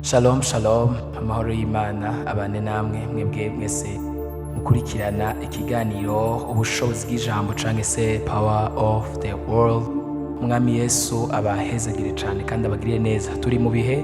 Shalom shalom, amahoro y'Imana abane namwe mwebwe mwese mukurikirana ikiganiro Ubushobozi bw'Ijambo canke se Power of the Word. Umwami Yesu abahezagire cane kandi abagirire neza. Turi mu bihe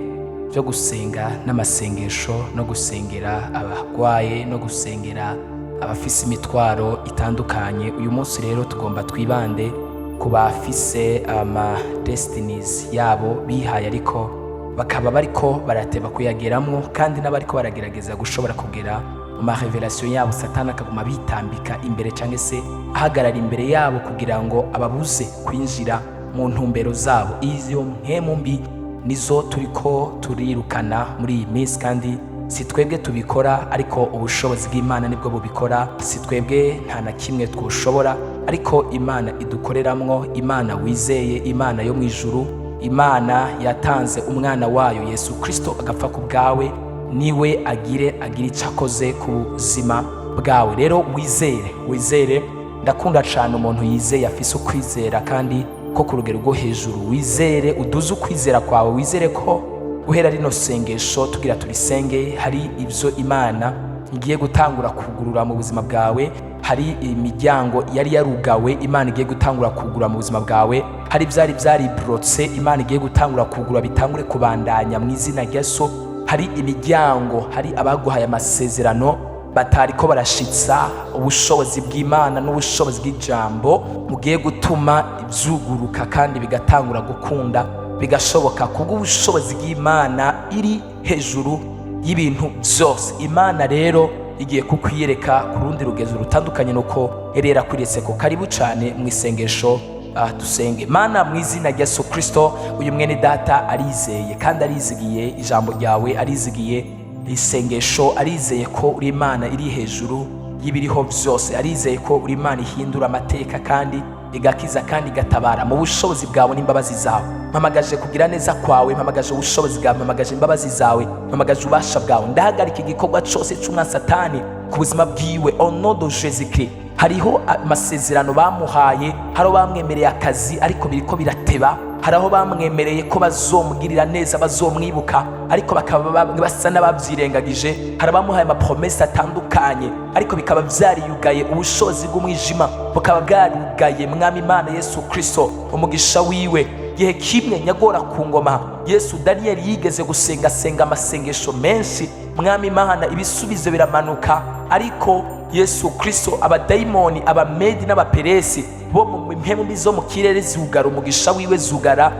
byo gusenga n'amasengesho no gusengera abarwaye no gusengera abafise imitwaro itandukanye. Uyu munsi rero tugomba twibande ku bafise ama destinies yabo bihaye, ariko bakaba bariko barateba kuyageramwo, kandi n'abariko baragerageza gushobora kugera mu ma révélation yabo, Satani akaguma bitambika imbere cyangwa se ahagarara imbere yabo kugira ngo ababuze kwinjira mu ntumbero zabo. Izo mpemu mbi nizo turiko turirukana muri iyi minsi, kandi si twebwe tubikora, ariko ubushobozi bw'Imana nibwo bubikora. Si twebwe, nta na kimwe twoshobora, ariko Imana idukoreramwo, Imana wizeye, Imana yo mu ijuru, Imana yatanze umwana wayo Yesu Kristo agapfa ku bwawe, niwe agire icyo akoze ku buzima bwawe. Rero wizere, wizere. Ndakunda cyane umuntu yizeye, afise ukwizera kandi ko ku rugero rwo hejuru. Wizere, uduze ukwizera kwawe, wizere ko guhera rino sengesho tugira turisenge, hari ibyo Imana igiye gutangura kugurura mu buzima bwawe. Hari imiryango yari yarugawe Imana igiye gutangura kugura mu buzima bwawe. Hari ibyari byariburotse Imana igiye gutangura kugura, bitangure kubandanya mu izina rya Yesu. Hari imiryango, hari abaguhaye amasezerano batari ko barashitsa. Ubushobozi bw'Imana n'ubushobozi bw'ijambo bugiye gutuma byuguruka kandi bigatangura gukunda, bigashoboka kubw'ubushobozi bw'Imana iri hejuru y'ibintu byose. Imana rero igiye kukwiyereka ku rundi rugezo rutandukanye nuko yari yarakwiretse ko. Karibu cyane mu isengesho. Dusenge. Mana, mu izina rya Yesu Kristo, uyu mwene data arizeye kandi arizigiye ijambo ryawe, arizigiye isengesho, arizeye ko uri Imana iri hejuru y'ibiriho byose, arizeye ko uri Imana ihindura amateka kandi igakiza kandi igatabara mu bushobozi bwawe n'imbabazi zawe. Mpamagaje kugira neza kwawe, mpamagaje ubushobozi bwawe, mpamagaje imbabazi zawe, mpamagaje ububasha bwawe. Ndahagarika igikorwa cyose cy'umwansi Satani ku buzima bwiwe au nom de Jésus Christ. Hariho amasezerano bamuhaye, hari aho bamwemereye akazi ariko biriko birateba, hari aho bamwemereye ko bazomugirira neza, bazomwibuka, ariko bakaba basa n'ababyirengagije. Hari abamuhaye ama promesses atandukanye ariko bikaba byariyugaye, ubushobozi bw'umwijima bukaba bwarugaye. Mwami Imana Yesu Kristo, umugisha wiwe. Gihe kimwe nyagora ku ngoma Yesu, Daniyeli yigeze gusengasenga amasengesho menshi. Mwami Imana, ibisubizo biramanuka, ariko Yesu Kristo, abadayimoni, Abamedi n'Abaperesi bo mu mpemu mbi zo mu kirere zugara umugisha wiwe, zugara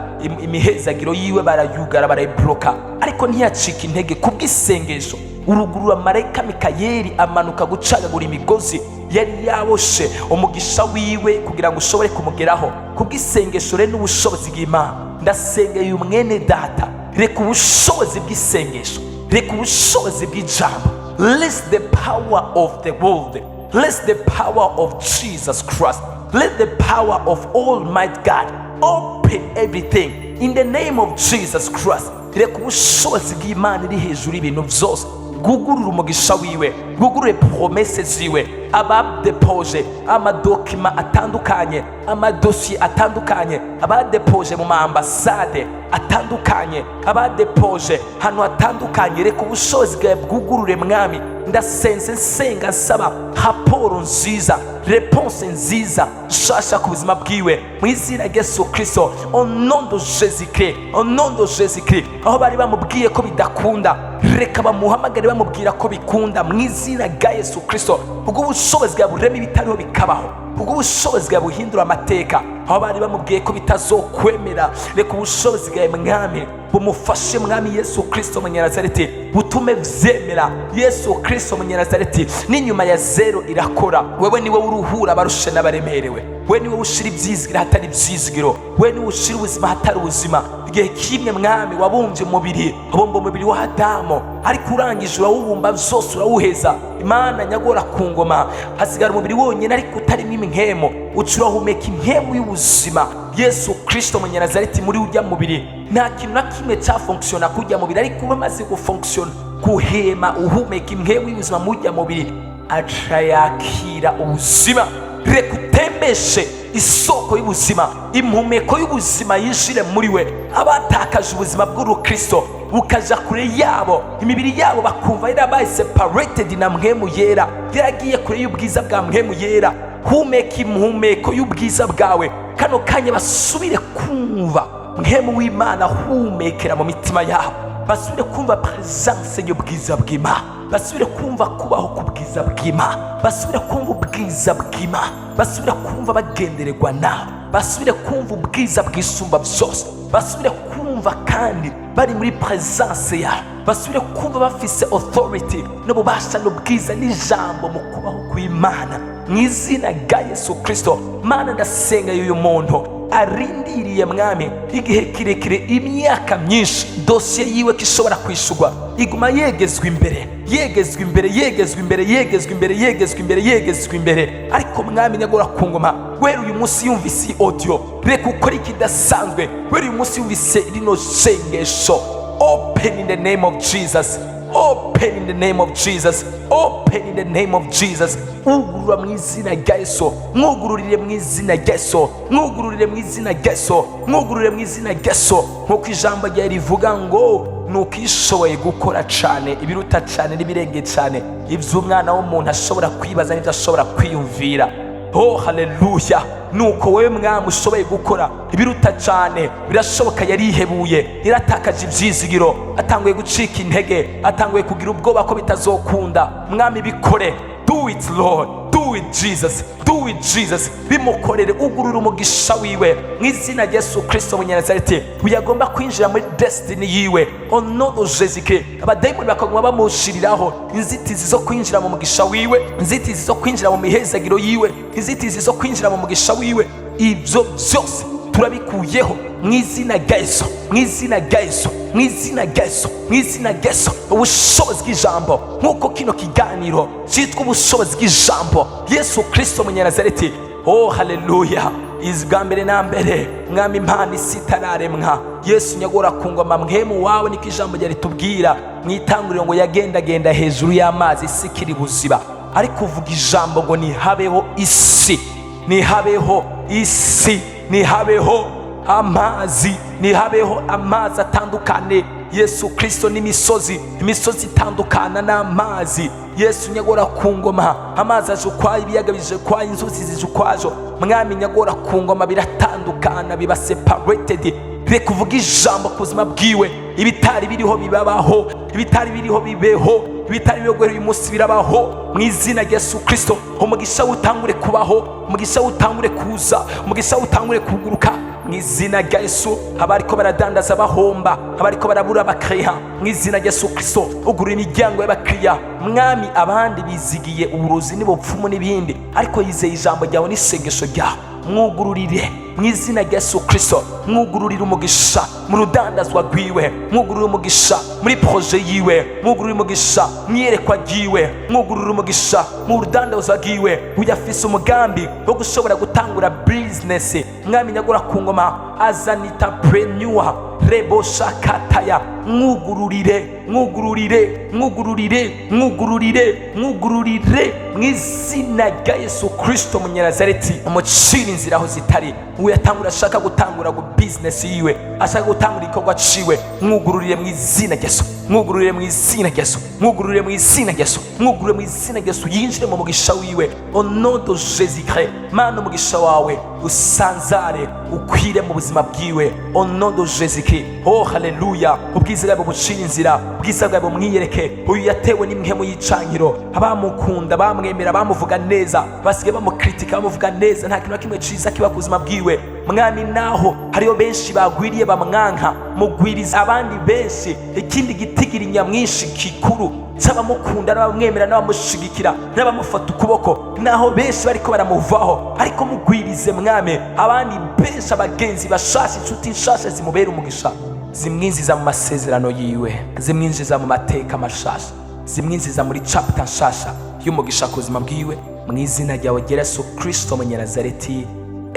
imihezagiro yiwe, barayugara, barayibloka, ariko ntiyacika intege. Kubw'isengesho urugurura, marayika Mikayeli amanuka gucagagura imigozi yari yaboshe umugisha wiwe kugira ngo ushobore kumugeraho. Kubw'isengesho rero n'ubushobozi bw'Imana, ndasengeye uyu mwene data. Reka ubushobozi bw'isengesho, reka ubushobozi bw'ijambo. Let the power of the word, let the power of Jesus Christ, let the power of Almighty God open everything in the name of Jesus Christ. Reka ubushobozi bw'Imana iri hejuru y'ibintu byose bwugurure umugisha wiwe, bwugurure promesses ziwe. Abadepoje ama documents atandukanye, amadosiye atandukanye, abadepoje mu ma ambassades atandukanye, abadepoje ahantu hatandukanye, reka ubushobozi bwawe bwugurure. Mwami, ndasenze, nsenga nsaba raporo nziza, réponse nziza nshasha ku buzima bwiwe mu izina rya Yesu Kristo, au nom de Jésus Christ, au nom de Jésus Christ. Aho bari bamubwiye ko bidakunda, reka bamuhamagare bamubwira ko bikunda mu izina rya Yesu Kristo. Ubwo ubushobozi bwawe burema ibitariho bikabaho, ubwo ubushobozi bwawe buhindura amateka. Aho bari bamubwiye ko bitazokwemera, reka ubushobozi bwawe, Mwami, bumufashe. Mwami Yesu Kristo Munyanazareti, butume vyemera. Yesu Kristo Munyanazareti, n'inyuma ya zero irakora. Wewe niwe uruhura abarushe n'abaremerewe, we niwe ushira ibyizigiro ahatari ibyizigiro, we niwe ushira ubuzima ahatari ubuzima. Igihe kimwe, Mwami, wabumbye umubiri, wabumba umubiri wa Adamu, ariko urangije urawubumba byose urawuheza. Imana nyagora ku ngoma, hasigara umubiri wonyine ariko utarimo impwemu, uca urahumeka impwemu y'ubuzima, Yesu Kristo Munyanazareti, muri ujya mubiri. Nta kintu na kimwe cyafonkisiona kujya mubiri, ariko uba amaze gufonkisiona, guhema, uhumeka impwemu y'ubuzima mujya mubiri, aca yakira ubuzima. Reka utembeshe. Isoko y'ubuzima, impumeko y'ubuzima yinjire muri we. Abatakaje ubuzima bw'urukristo bukaja kure yabo, imibiri yabo bakumva yarabaye separated na Mpwemu Yera, yaragiye kure y'ubwiza bwa Mpwemu Yera, humeka impumeko y'ubwiza bwawe kano kanya, basubire kumva Mpwemu w'Imana humekera mu mitima yabo, basubire kumva presence y'ubwiza bw'Imana, basubire kumva kubaho ku bwiza bw'Imana, basubire kumva ubwiza bw'Imana, basubire kumva bagendererwa nawe, basubire kumva ubwiza bwisumba byose, basubire kumva kandi bari muri presence yawe, basubire kumva bafise authority n'ububasha n'ubwiza n'ijambo mu kubaho kw'Imana, mu izina rya Yesu Kirisito. Mana, ndasenga y'uyu muntu arindiriye, Mwami, igihe kirekire, imyaka myinshi, dosiye yiwe ko ishobora kwishurwa, iguma yegezwa imbere, yegezwa imbere, yegezwa imbere, yegezwa imbere, yegezwa imbere, yegezwa imbere. Ariko Mwami nyagora ku ngoma, guhera uyu munsi yumvise iyi audio, reka ukore ikidasanzwe. Guhera uyu munsi yumvise rino sengesho, open in the name of Jesus, open in the name of Jesus, open in the name of Jesus. Ugurura mu izina rya Yesu, mwugururire mu izina rya Yesu, mwugururire mu izina rya Yesu, mwugururire mu izina rya Yesu. Nk'uko ijambo ryawe rivuga ngo nuko ishoboye gukora cyane ibiruta cyane n'ibirenge cyane iby'umwana w'umuntu ashobora kwibaza n'ibyo ashobora kwiyumvira. Oh haleluya! Nuko wowe, Mwami, ushoboye gukora ibiruta cyane. Birashoboka yarihebuye, yaratakaje ibyizigiro, atanguye gucika intege, atanguye kugira ubwoba ko bitazokunda. Mwami, bikore. Do it, Lord, do it, Jesus, do it, Jesus. Bimukorere, ugurura umugisha wiwe mu izina rya Yesu Kirisito Munyanazareti. Uyagomba kwinjira muri destiny yiwe, au nom de Jésus Christ. Abadayimoni bakaguma bamushiriraho inzitizi zo kwinjira mu mugisha wiwe, inzitizi zo kwinjira mu mihezagiro yiwe, inzitizi zo kwinjira mu mugisha wiwe, ibyo byose turabikuyeho mu izina rya Yesu, mu izina rya Yesu, mu izina rya Yesu, mu izina rya Yesu. Ubushobozi bw'ijambo, nk'uko kino kiganiro cyitwa ubushobozi bw'ijambo, Yesu Kirisito Munyanazareti. Oh haleluya! Izi bwa mbere na mbere, Mwami, impano isi itararemwa, Yesu nyagora ku ngoma, Mpwemu wawe, niko ijambo rya ritubwira mu itanguriro ngo yagendagenda hejuru y'amazi isi ikiri buziba. Ariko uvuga ijambo ngo nihabeho isi, nihabeho isi, nihabeho amazi, nihabeho amazi atandukane, Yesu Kirisito, n'imisozi, imisozi itandukana n'amazi. Yesu nyagora ku ngoma, amazi aje ukwayo, ibiyaga bije ukwayo, inzuzi zije ukwazo. Mwami nyagora ku ngoma, biratandukana, biba separated. Reka uvuge ijambo ku buzima bwiwe, ibitari biriho bibabaho, ibitari biriho bibeho, ibitari biriho guhera uyu munsi birabaho mu izina rya Yesu Kirisito. Umugisha utangure kubaho, umugisha utangure kuza, umugisha utangure kuguruka mu izina rya Yesu. Abariko baradandaza bahomba, abariko barabura abakiriya, mu izina rya Yesu Kirisito ugura imiryango y'abakiriya. Mwami, abandi bizigiye uburozi n'ubupfumu n'ibindi, ariko yizeye ijambo ryawe n'isengesho ryawe. Mwugururire mu izina rya Yesu Kirisito, mwugururire umugisha mu rudandazwa rwiwe, mwugururire umugisha muri projet yiwe, mwugururire umugisha mu iyerekwa ryiwe, mwugururire umugisha mu rudandazwa rwiwe. Uyu afise umugambi wo gushobora gutangura business. Mwami nyagura ku ngoma, azana entrepreneur rebo shakataya. Mwugururire, mwugururire, mwugururire, mwugururire, mwugururire mu izina rya Yesu Kirisito Munyanazareti. Umucira inzira aho zitari. Uwo yatangura, ashaka gutangura gu business yiwe, ashaka gutangura igikorwa ciwe, mwugururire mu izina rya Yesu, mwugururire mu izina rya Yesu, mwugururire mu izina rya Yesu, mwugurure mu izina rya Yesu, yinjire mu mugisha wiwe, au nom de Jésus Christ. Mana, umugisha wawe usanzare, ukwire mu buzima bwiwe, au nom de Jésus Christ. Oh haleluya! Ubwiza bwawe bucira inzira, ubwiza bwawe bumwiyereke. Uyu yatewe n'impwemu y'icangiro, abamukunda, bamwemera, bamuvuga neza, basigaye bamukritika, bamuvuga neza. Nta kintu na kimwe ciza kiba ku buzima bwiwe. Mwami, naho hariyo benshi bagwiriye bamwanka, mugwiriza abandi benshi, ikindi gitigiri nyamwinshi kikuru cy'abamukunda n'abamwemera n'abamushigikira n'abamufata ukuboko. Naho benshi bariko baramuvaho, ariko mugwirize, Mwami, abandi benshi, abagenzi bashasha, inshuti nshasha zimubera umugisha, zimwinjiza mu masezerano yiwe, zimwinjiza mu mateka mashasha, zimwinjiza muri chapter nshasha y'umugisha ku buzima bwiwe, mu izina ryawe ryera Yesu Kristo Munyanazareti,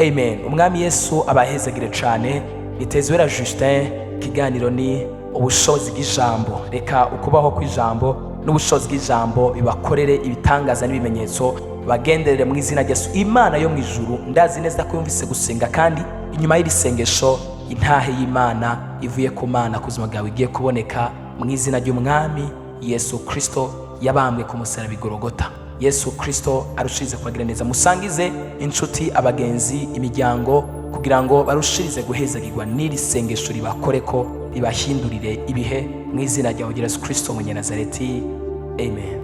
amen. Umwami Yesu abahezagire cyane. Nitezwera Justin. Ikiganiro ni ubushobozi bw'ijambo. Reka ukubaho kw'ijambo n'ubushobozi bw'ijambo bibakorere ibitangaza n'ibimenyetso. Bagenderere mu izina rya Yesu. Imana yo mu ijuru, ndazi neza ko yumvise gusenga, kandi inyuma y'iri sengesho intahe y'Imana ivuye ku Mana ku buzima bwawe igiye kuboneka mu izina ry'Umwami Yesu Kristo yabambwe ku musaraba i Gorogota. Yesu Kristo arushirize kubagira neza. Musangize inshuti, abagenzi, imiryango, kugira ngo barushirize guhezagirwa n'iri sengesho, ribakore ko ribahindurire ibihe, mu izina rya Yesu Kristo Munyanazareti, amen.